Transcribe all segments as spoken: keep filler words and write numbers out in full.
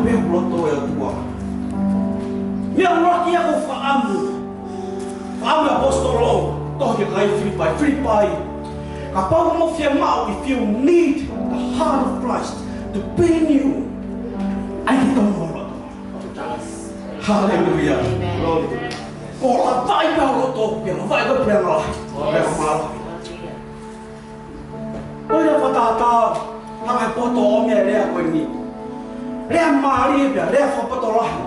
Pea loto e ʻOtua. Meʻa ʻuluaki ia ʻoku ou fakaʻamu. Fakaʻamu ʻaposetolo, tohi ki he kakai Filipai, Filipai. Kapau ʻoku mou fiemaʻu, if you need the heart of Christ to be in you, ʻai ke tonu ho loto. Haleluia. Amen. Glory. Ko e lavaʻi pē ho loto, pea lavaʻi koe pea ngalahi. Pea ngalahi. Ko ia fakatātā, hanga ʻe he poto ʻo ʻomi e lea ko eni. Lea mālie pea, lea fakapatolahi.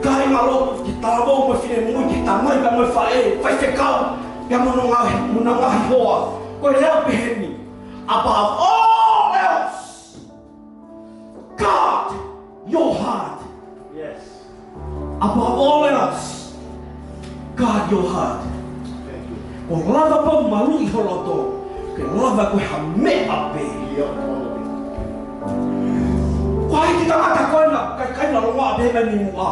Kāinga lotu, ki he talavou mo e finemui, ki he tamai pea mo e faʻē, faifekau, pea mo honau ngaahi, mo honau ngaahi hoa. Ko e lea pehē ni. Above all else, guard your heart. Yes. Above all else, guard your heart. Thank you. Ko e lava pē ʻo maluʻi ho loto, ke lava ko e hā meʻa pē. Ko hai ki he tangata ko ena, ʻikai, ʻikai na longoaʻa pē mei muʻa.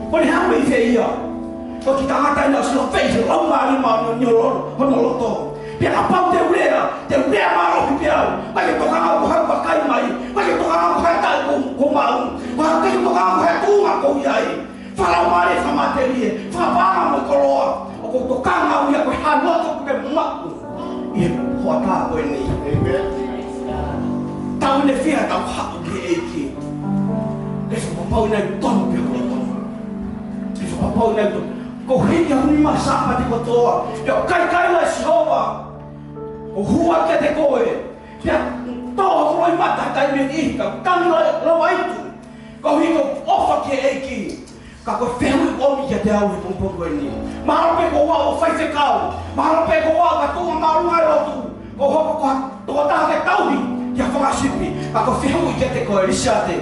Ko ʻene hā meʻa ʻi fē ia? Ko e kiʻi tangata ena ʻoku sila fei he laumālie mo e ʻamanaki ʻi hono loto. Pea kapau te u lea, te u lea mālohi pē au. ʻIkai ke tokanga ko hai ʻoku vakai mai. ʻIkai ke tokanga ko hai taʻu ʻoku, ʻoku maʻu. ʻIkai ke tokanga ko hai tuʻunga ʻoku ʻi ai. Fakalaumālie, fakamatelie, fakapaʻanga mo e koloa. ʻOku ou tokanga au ia ko e hā e loto ʻoku ke maʻu ʻi he hoʻatā ko eni. Amen. Tau ne fia tau haʻu ki he ʻEiki. Ke fakapapauʻi naʻe tonu pē ho loto. Ke fakapapauʻi naʻe tonu. Ko e hiki ʻa e nima Sāpate kotoa, ʻio, kaikaila ʻe Sihova. ʻO hua kiate koe. Pea tō hoʻo loʻimata he taimi ʻe niʻihi, ka tangi lau, lau aitu. Ko e hiki ʻofa ki he ʻEiki. Ka ko e fehuʻi ʻoku ʻomi kiate au he pongipongi ko eni. Mahalo pē ko au ʻoku faifekau. Mahalo pē ko au ʻoku tuʻunga māʻolunga he lotu. Ko hoku ko ha tokotaha ke tauhi ki ha fanga sipi. Ka ko e fehuʻi kiate koe, Lisiate.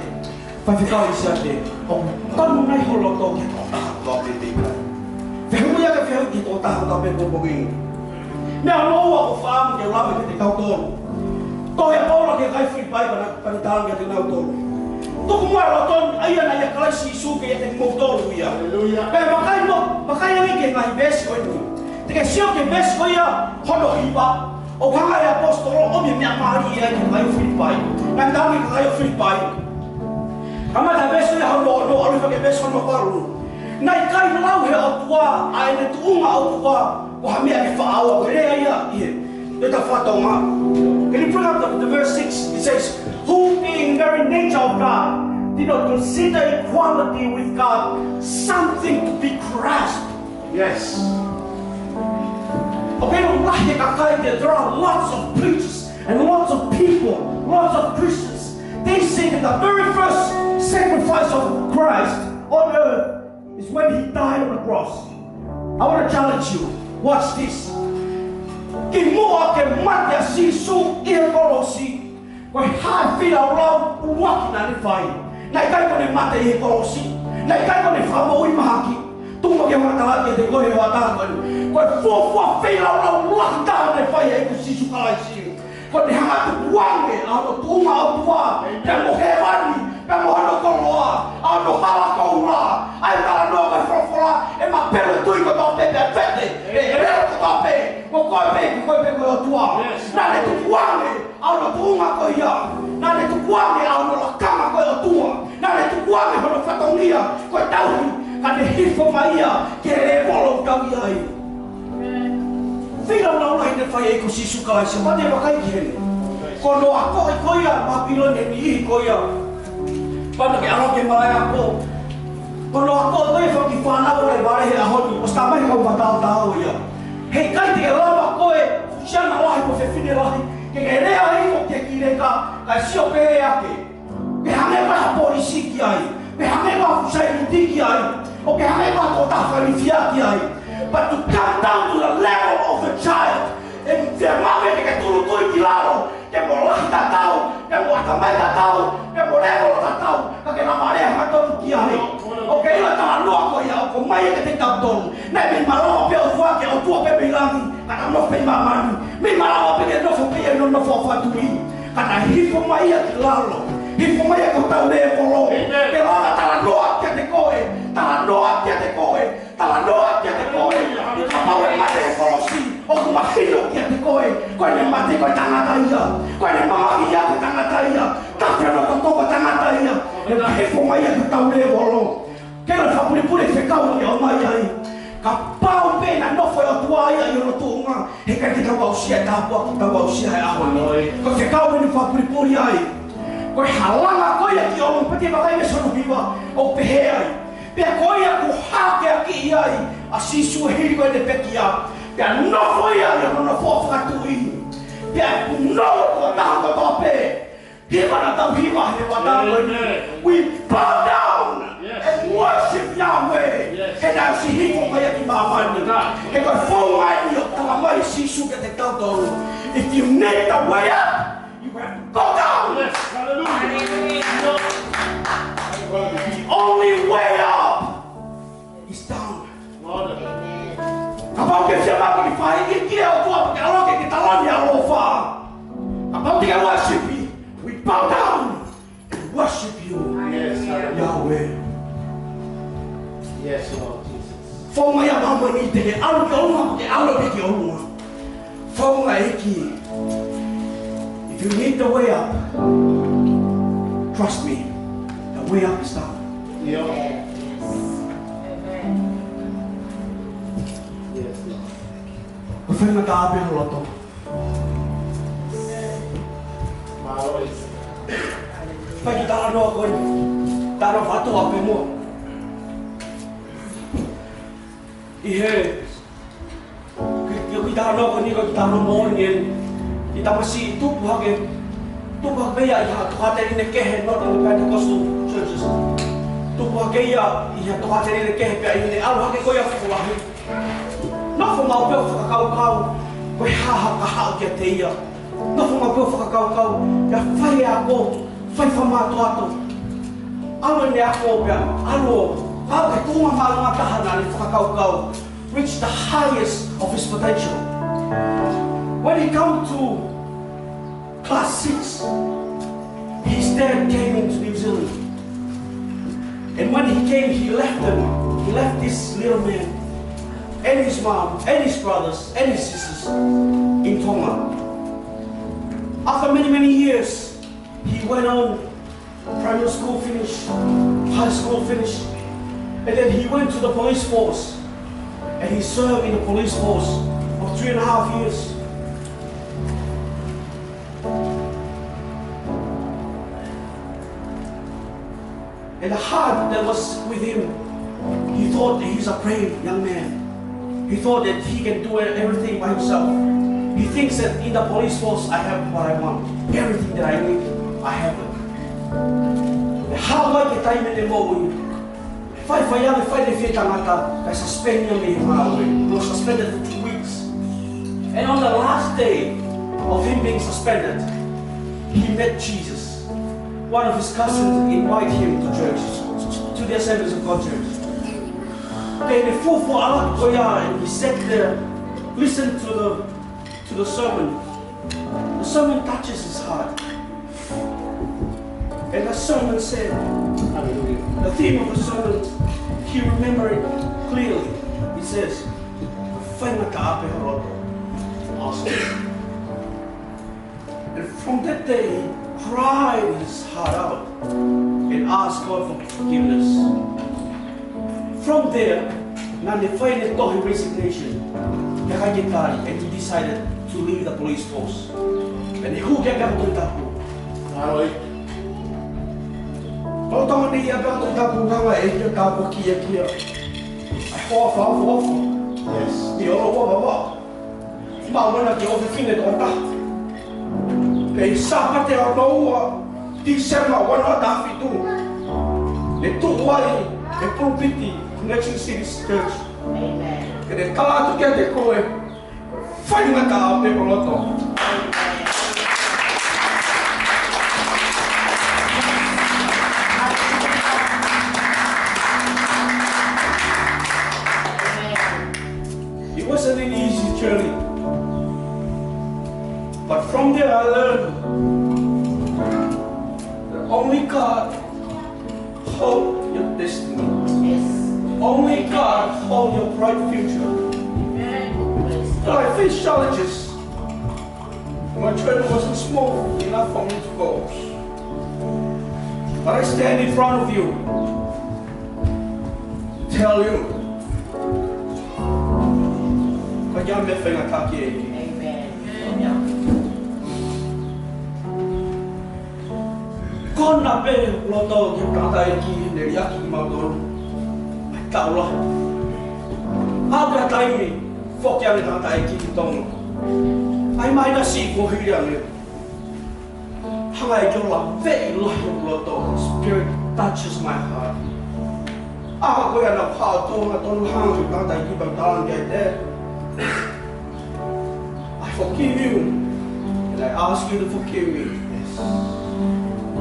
Faifekau Lisiate, ʻoku tonu nai ho loto ki he tokotaha kotoa pē, pea ʻikai? Fehuʻi ia ke fehuʻi ki he tokotaha kotoa pē he pongipongi ni. Meʻa hono ua ʻoku ou fakaʻamu ke lave kiate kitautolu. Tohi ʻa Paula ki he kakai Filipai, pea na, pea na talaange kiate kinautolu. Tuku muʻa e loto ni, ʻa ia naʻe ʻia Kalaisi Sīsū kiate kimoutolu ia. Haleluia. Pea vakai mo, vakai ange ki he ngaahi veesi ko eni. Te ke sio ki he veesi ko ia hono hiva. ʻOku hanga ʻe he ʻaposetolo ʻo ʻomi e meʻa mālie ia ki he kakai ʻo Filipai. Naʻe talaange ki he kakai ʻo Filipai. Kamata veesi hono ono, ʻalu hifo ki he veesi hono valu. Naʻe ʻikai lau ʻe he ʻOtua ʻa ʻene tuʻunga ʻOtua ko ha meʻa ke faʻa ʻoua, ko e lea ia ʻi he, ʻi he fatongia. Can you bring up the, the verse six? It says, "Who being very nature of God, did not consider equality with God something to be grasped." Yes. Okay, lahi e kakai, there are lots of preachers and lots of people, lots of Christians. They say that the very first sacrifice of Christ on earth is when he died on the cross. I want to challenge you. Watch this. Kimuʻa ke mate ʻa Sīsū ʻi he kolosi, ko e hā e feilaulau ʻuluaki naʻa ne fai? Naʻe ʻikai ko ʻene mate ʻi he kolosi. Naʻe ʻikai ko ʻene fakamoʻui mahaki. Tuku ke u talaange kiate koe he hoʻatā ko eni. Ko e fuofua feilaulau ʻuluaki taha naʻe fai ʻe he ʻEiki ko Sīsū Kalaisi, ko ʻene hanga ʻo tukuange ʻa hono tuʻunga ʻOtua, pea mo hēvani, pea mo hono koloa, ʻa hono hala koula, ʻa e talanoa ʻa e folofola, ʻe mapelu e tui kotoa pē, pea vete ʻe he leo kotoa pē, ko koe pē, ko koe pē ko e ʻOtua. Yes. Naʻa ne tukuange ʻa hono tuʻunga ko ia. Naʻa ne tukuange ʻa hono lakanga ko e ʻOtua. Naʻa ne tukuange hono fatongia ko e tauhi, ka ne hifo mai ia ki he lēvolo ʻoku tau ʻi ai. Feilaulau lahi naʻe fai ʻe he ʻEiki ko Sīsū Kalaisi, pea te u vakai ki heni. Ko hono akoʻi ko ia ʻa Papilone he niʻihi ko ia. Pea naʻa ke ʻalu ki malaʻe ako. Ko hono akoʻi ko ia e fanga kiʻi fānau ʻoku vale he ʻaho ni, ʻosi talamai ʻe he kau fakatātā ia. Heʻikai te ke lava koe, fusiana lahi mo e fefine lahi, ke ke lea hifo ki he kiʻi leka, kae sio pē ʻe ia ki ai. Pe hangē ko ha polisi ki ai, pe hangē ko ha fusainiti ki ai, ʻo pe hangē ko ha tokotaha fakalifia ki ai. But to come down to the level of a child, ʻe fiemaʻu ke ke tūʻulutui ki lalo, ke mo lahi tatau, ke mo ʻatamai tatau, ke mo lēvolo tatau, ka ke lava lea hangatonu ki ai. ʻOku ke ʻilo e talanoa ko ia, ʻoku ʻomai kiate kitautolu. Naʻe mei malava pē ʻOtua ke ʻOtua pē mei langi, ka naʻa nofo pē ʻi māmani. Mei malava pē ke nofo pē ʻi he nonofo ʻa e fatu. Ka naʻe hifo mai ia ki lalo. Hifo mai ia ki hotau lēvolo. Amen. Ke lava talanoa kiate koe. Talanoa kiate koe. Talanoa kiate koe. Kapau ʻe mate he kolosi, ʻoku mahino kiate koe, ko ʻene mate ko e tangata ia. Ko ʻene mamahi ia ko e tangata ia. Tafe hono toto ko e tangata ia. He ko e meʻa ia ke tau lēvolo. Ke la fakapulipuli fekau ke ʻomai ai. Kapau pē naʻe nofo e ʻOtua ia ʻi hono tuʻunga, heʻikai ke tau aʻusia e tāpuaki, tau aʻusia e ʻaho ni. Ko e fekau eni ʻoku fakapulipuli ai. Ko e halanga ko ia ki ʻolunga, pea te u vakai mei he veesi hono hiva, ʻoku pehē ai: Pea ko ia kuo hākeakiʻi ai ʻa Sīsū hili ko ʻene pekia, pea nofo ia ʻi hono nofoʻa fakatuʻi. Pea ʻoku nofo ʻa e tokotaha kotoa pē. Hiva naʻa tau hiva he ʻaho ni. Amen. We bow down, yes, and worship Yahweh. Yes. He naʻe ʻosi hifo mai ia ki māmani. Amen. He ko e founga eni ʻoku talamai ʻe Sīsū kiate kitautolu: If you need the way up, you have to go down. Yes. Hallelujah. Hallelujah. The only way up is down. Kapau ʻoku ke fiemaʻu ke fai ke ke ʻo tua ke ʻalu ke ke talani ʻa e ʻaloʻofa. Kapau te ke worship, we bow down and worship you, yes, Yahweh. Yes, Lord Jesus. Founga ia ʻa māmani, te ke ʻalu ki ʻolunga, ke ʻalu ki ʻolunga. Founga ʻEiki. If you need the way up, trust me, the way up is down. Yeah. Amen. Yes, Lord. Ko e faingataʻa pē ho loto. Mālō ʻEiki. Fai ki he talanoa ko eni. Talanoa fatua pē mo. ʻI he Ki, ki, ki he talanoa ko eni, ko e talanoa moʻoni eni. Ko e tamasiʻi tupu hake, tupu hake ia ʻi ha tokāteline kehe, not in the Pentecostal churches. Tupu hake ia ʻi ha tokāteline kehe, pea ʻi heʻene ʻalu hake ko ia fakalahi, nofo maʻu pē ʻo fakakaukau ko e hā ha kahaʻu kiate ia. Nofo maʻu pē ʻo fakakaukau, pea fai e ako, fai fakamātoato. ʻAlu ʻene ako pea ʻalu ʻo aʻu ki he tuʻunga māʻolunga taha naʻa ne fakakaukau, reach the highest of his potential. When he come to class six, his dad came into New Zealand. And when he came, he left them. He left this little man and his mom and his brothers and his sisters in Tonga. After many, many years, he went on primary school finish, high school finish, and then he went to the police force, and he served in the police force for three and a half years. And the heart that was with him, he thought that he's a brave young man. He thought that he can do everything by himself. He thinks that in the police force, I have what I want. Everything that I need, I have it. Hāʻele ki he taimi ʻene moʻui, fai fai ʻa e fai ʻene fie tangata, kae suspend ia mei he ngāue. He was suspended for two weeks. And on the last day of him being suspended, he met Jesus. One of his cousins invited him to church, to the Assemblies of God church. Pea ʻi heʻene fuofua ʻalu ko ia, and he sat there, listened to the, to the sermon. The sermon touches his heart. And the sermon said, hallelujah, the theme of the sermon, he remembered it clearly. He says, "Faingataʻa pē ho loto." Awesome. And from that day, he cried his heart out and asked God for forgiveness. From there, naʻa ne fai ʻene tohi resignation, ʻikai ke tali, and he decided to leave the police force. And he hū ki he Tohi Tapu. All right. Lolotonga ʻene ʻi he Tohi Tapu, hanga ʻe he ʻEiki ʻo tāpuakiʻi ia. ʻAi hoa fakaʻofoʻofa. Yes. ʻI he ʻOlo Ua Vavā. Maʻu ʻena ki he ʻofefine toko taha. Pea ʻi he Sāpate hono ua Tīsema ua noa taha fitu, ne tuʻu ai he pulpiti Connection City Church. Amen. Ke ne tala atu kiate koe, faingataʻa pē ho loto. It wasn't an easy journey. But from there I learned that only God hold your destiny. Yes. Only God hold your bright future. Amen. But I faced challenges. My journey wasn't smooth enough for me to go. But I stand in front of you, tell you, ʻoku ʻikai ha meʻa faingataʻa ki he ʻEiki. Amen. Ko ena pē loto ki he tangataʻeiki ne liʻaki kimautolu ʻi he taʻu lahi. Aʻu ki he taimi foki ange e tangataʻeiki ki Tonga, ʻai mai na si ko hili ange. Hanga ʻe he ʻEiki ʻo laveʻi lahi hoku loto. Spirit touches my heart. ʻA ko ia naʻa ku haʻu atu ʻo tonu hanga ki he tangataʻeiki pea u tala ange kiate ia, I forgive you, and I ask you to forgive me. Yes.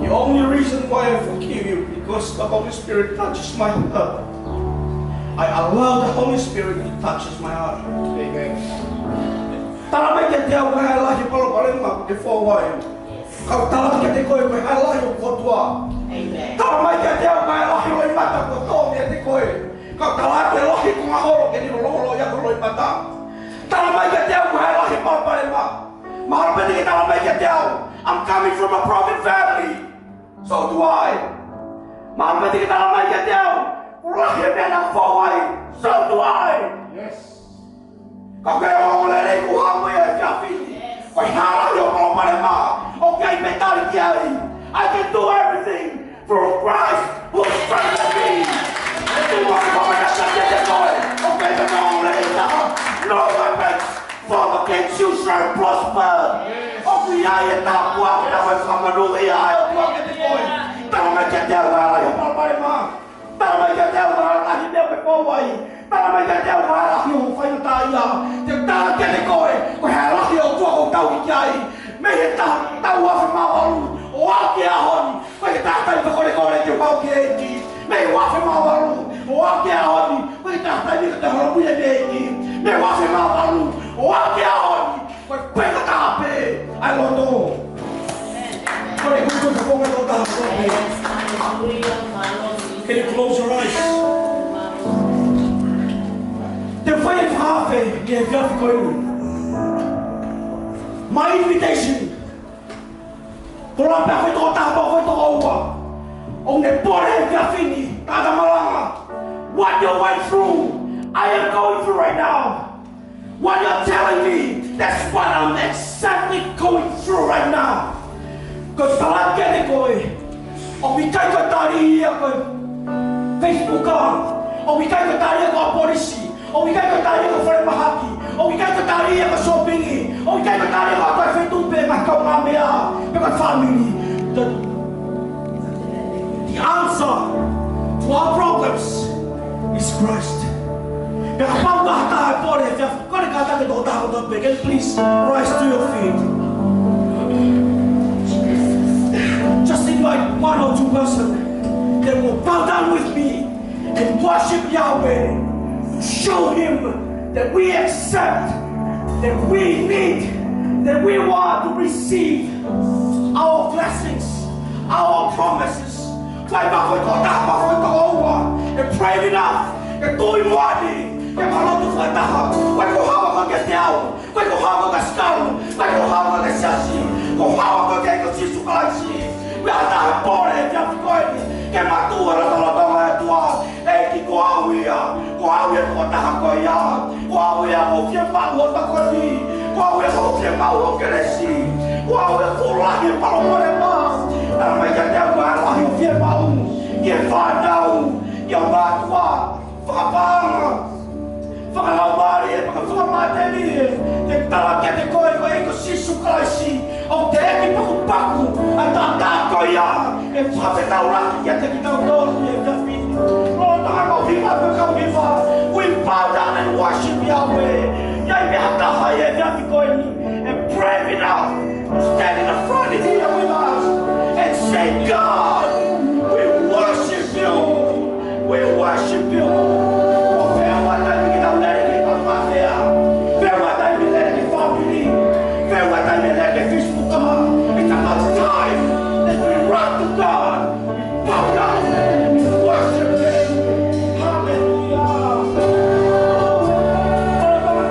The only reason why I forgive you because the Holy Spirit touches my heart. I allow the Holy Spirit to touches my heart. Amen. Tala mai kiate au ko e hā e lahi e palopalema ʻoku ke foua ai. Kau tala kiate koe ko e hā e lahi hoku ʻOtua. Amen. Tala mai kiate au ko e hā e lahi e loʻimata kuo tō meiate koe. Kau tala atu e lahi e konga holo ke ne holoholo ia ko e loʻimata. Tala mai kiate au ko e hā e lahi e palopalema. Mahalo pē te ke tala mai kiate au, I'm coming from a broken family. So do I. Mahalo pē te ke tala mai kiate au, ʻoku lahi e meʻa naʻa ku foua ai. So do I. Yes. Ka ko e ongoongolelei ʻoku ou maʻu he efiafi ni, ko e hā e lahi hoku palopalema ʻoku ʻikai ke tali ki ai. I can do everything through Christ who strengthens me. Te u ʻoatu e palopalema kiate koe, ʻoku ʻikai ke ongoongolelei ha taha. No weapon formed against you shall prosper. ʻOku ʻi ai e tāpuaki naʻe fakamonūʻia ai ʻa e ʻOtua kiate koe. Tala mai kiate au ko e hā e lahi hoku palopalema. Tala mai kiate au ko e hā e lahi e meʻa ʻoku ke foua ai. Tala mai kiate au ko e hā e lahi hoku faingataʻaʻia. Te u tala kiate koe ko e hā e lahi e ʻOtua ʻoku ou tauhi ki ai. Mei he taʻu, taʻu ua afe mā valu ʻo aʻu ki he ʻaho ni, ʻoku ʻikai ke taha taimi ke u kolekole ke u haʻu ki he ʻEiki. Mei he ua afe mā valu ʻo aʻu ki he ʻaho ni, ʻoku ʻikai ke taha taimi ke u holomuia ki he ʻEiki. Mei he ua afe mā valu ʻo aʻu ki he ʻaho ni, ko e faingataʻa pē ʻa e loto. Ko e kupu ko e faingataʻa pē. Can you close your eyes? Te u fai e fakaafe ki he efiafi ko eni. My invitation. Ko e lau pē ʻa e foʻi tokotaha pe ko e foʻi tokoua ʻoku ne pole he efiafi ni, tangata malanga. What you're going through, I am going through right now. What you're telling me, that's what I'm exactly going through right now. Ko e tala kiate koe, ʻoku ʻikai ko e tali ia ko e Facebook, ʻoku ʻikai ko e tali ia ko e polisi, ʻoku ʻikai ko e tali ia ko e falemahaki, ʻoku ʻikai ko e tali ia ko e sōpingi, ʻoku ʻikai ko e tali ia ko e feituʻu pe ko e kaungāmeʻa, pe ko e fāmili. The, the answer to our problems is Christ. Pea kapau ko ha taha ʻe pole he efiafi, kole kātaki e tokotaha kotoa pē, can you please rise to your feet? Just invite one or two person that will bow down with me and worship Yahweh. Show him that we accept, that we need, that we want to receive our blessings, our promises. Fai pē ko e tokotaha pe ko e tokoua ʻe brave enough, ʻe tui moʻoni, ke ma lotu fakataha. Fai ko e haʻu ko ē kiate au. Ko e haʻu ko e kasikau, ko e haʻu ko e siasi, ko e haʻu ko ē kia Sīsū Kalaisi. Meʻa taha pole he efiafi ko eni, ke matuʻu e lotolotonga ʻo e ʻOtua. ʻEiki, ko au ia, ko au ia ko e tokotaha ko ia. Ko au ia ʻoku ou fiemaʻu hoʻo tokoni. Ko au ia ʻoku ou fiemaʻu hoʻo kelesi. Ko au ia ʻoku lahi e palopalema. Tala mai kiate au ko e lahi hoʻo fiemaʻu. Ki he fānau, ki he mātuʻa, fakapaʻanga, fakalaumālie, fakafakamatelie, te u tala kiate koe ko e ʻEiki ko Sīsū Kalaisi, ʻoku teʻeki pakupaku ʻa e taʻataʻa ko ia, ʻe fakafetaulaki kiate kitautolu he efiafi ni. Lolotonga e kau hiva, kau hiva, we bow down and worship Yahweh. ʻI ai ha taha he efiafi ko eni, ʻe brave enough to stand in the front here with us and say, God, we worship you. We worship you. Ko e feʻunga taimi ke tau lele ki he pāpātea. Feʻunga taimi lele ki he fāmili. Feʻunga taimi lele ki he Facebook. It's about time that we run to God. We bow down and we worship him. Hallelujah. Hallelujah.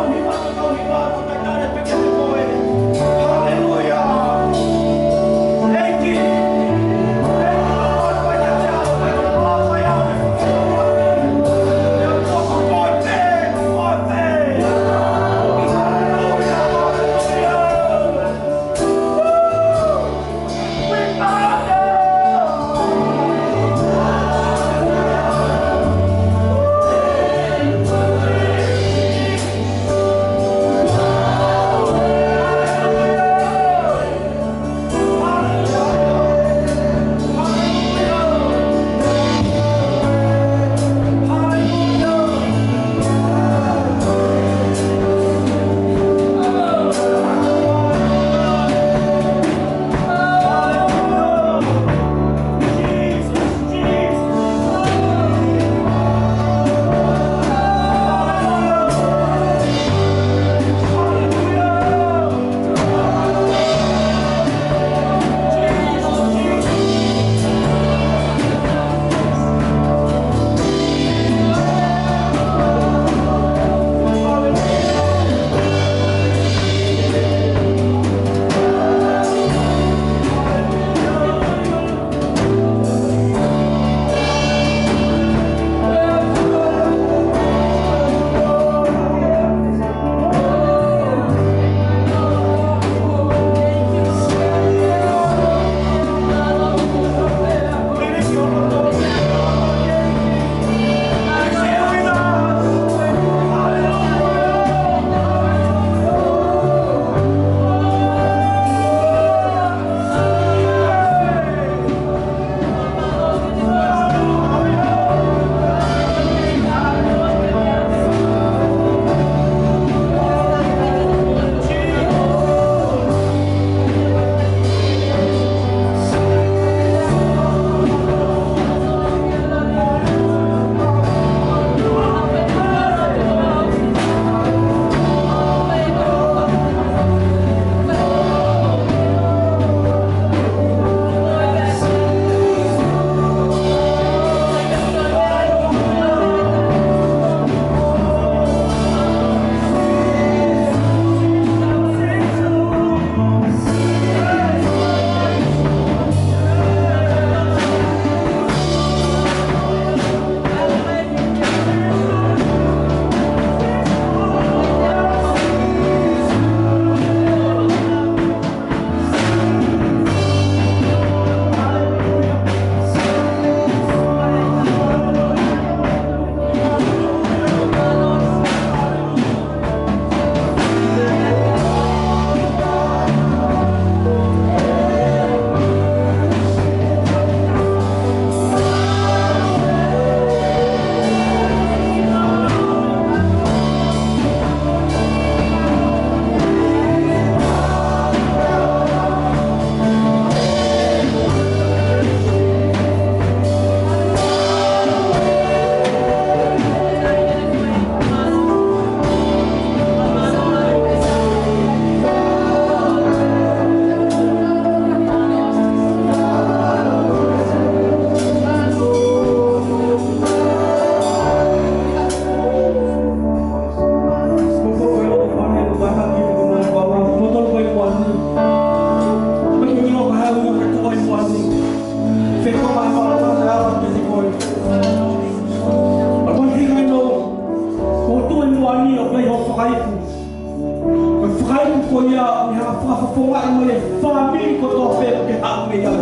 Fakafofongaʻi mai e fāmili kotoa pē ʻoku ke haʻu mei ai.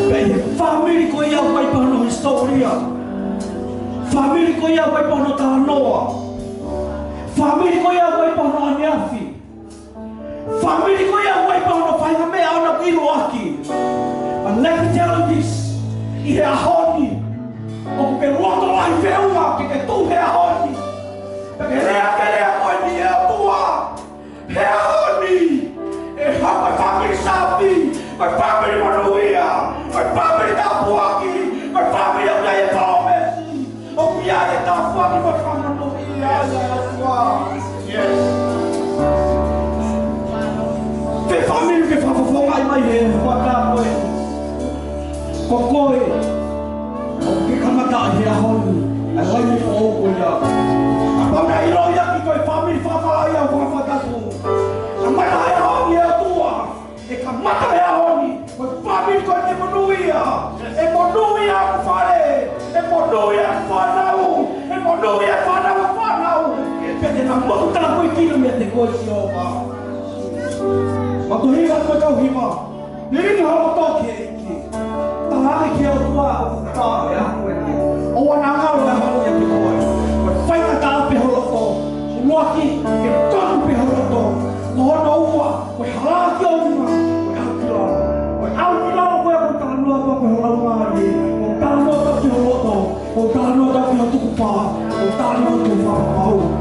Pea ʻi he fāmili ko ia ʻoku ʻi ai pē hono hisitōlia. Fāmili ko ia ʻoku ʻi ai pē hono talanoa. Fāmili ko ia ʻoku ʻi ai pē hono ʻaneafi. Fāmili ko ia ʻoku ʻi ai pē hono faʻahinga meʻa ʻoku nau ʻiloʻaki. But let me tell you this. ʻI he ʻaho ni, ʻoku ke loto lahi feʻunga ke ke tuʻu he ʻaho ni, pea ke lea, ke lea ko eni ʻe ʻOtua. He ʻaho ni, ʻe hoko e fāmili sāpi, ko e fāmili monūʻia, ko e fāmili tāpuaki, ko e fāmili ʻoku ʻi ai e palōmesi, ʻoku ʻi ai e tāpuaki mo e fakamonūʻia ʻa e ʻOtua. Yes. Ko e fāmili ke fakafofongaʻi mai he fuata ko ē. Ko koe, ʻoku ke kamata ʻi he ʻaho ni, ʻa e laine foʻou ko ia. Kapau naʻe ʻiloʻi ʻaki koe fāmili fakamalaʻia ʻo fakafatatu. Kamata he ʻaho ni ʻe ʻOtua, ʻe kamata he ʻaho ni, ko e fāmili ko eni ʻe monūʻia, ʻe monūʻia ʻa e fale, ʻe monūʻia ʻa e fānau, ʻe monūʻia ʻa e fānau ʻa e fānau, ʻe pehē na motu tala koe kina meiate koe Sihova. Mātuʻa hiva, ko e kau hiva. Liliu ho loto ki he ʻEiki. Talaange ki he ʻOtua ʻoku tā e ʻaho ni. ʻOua naʻa ngalo e ʻaho ni ʻiate koe. Ko e faingataʻa pē ho loto. ʻUluaki, ke tonu pē ho loto. Ko hono ua, ko e hala ki ʻolunga, ko e ʻalu ki lalo. Ko e ʻalu ki lalo ko ē ʻoku talanoa atu ki ho laumālie. ʻOku talanoa atu ki ho loto. ʻOku talanoa atu ki ho tukupā. ʻOku talanoa atu ki ho fakapapau.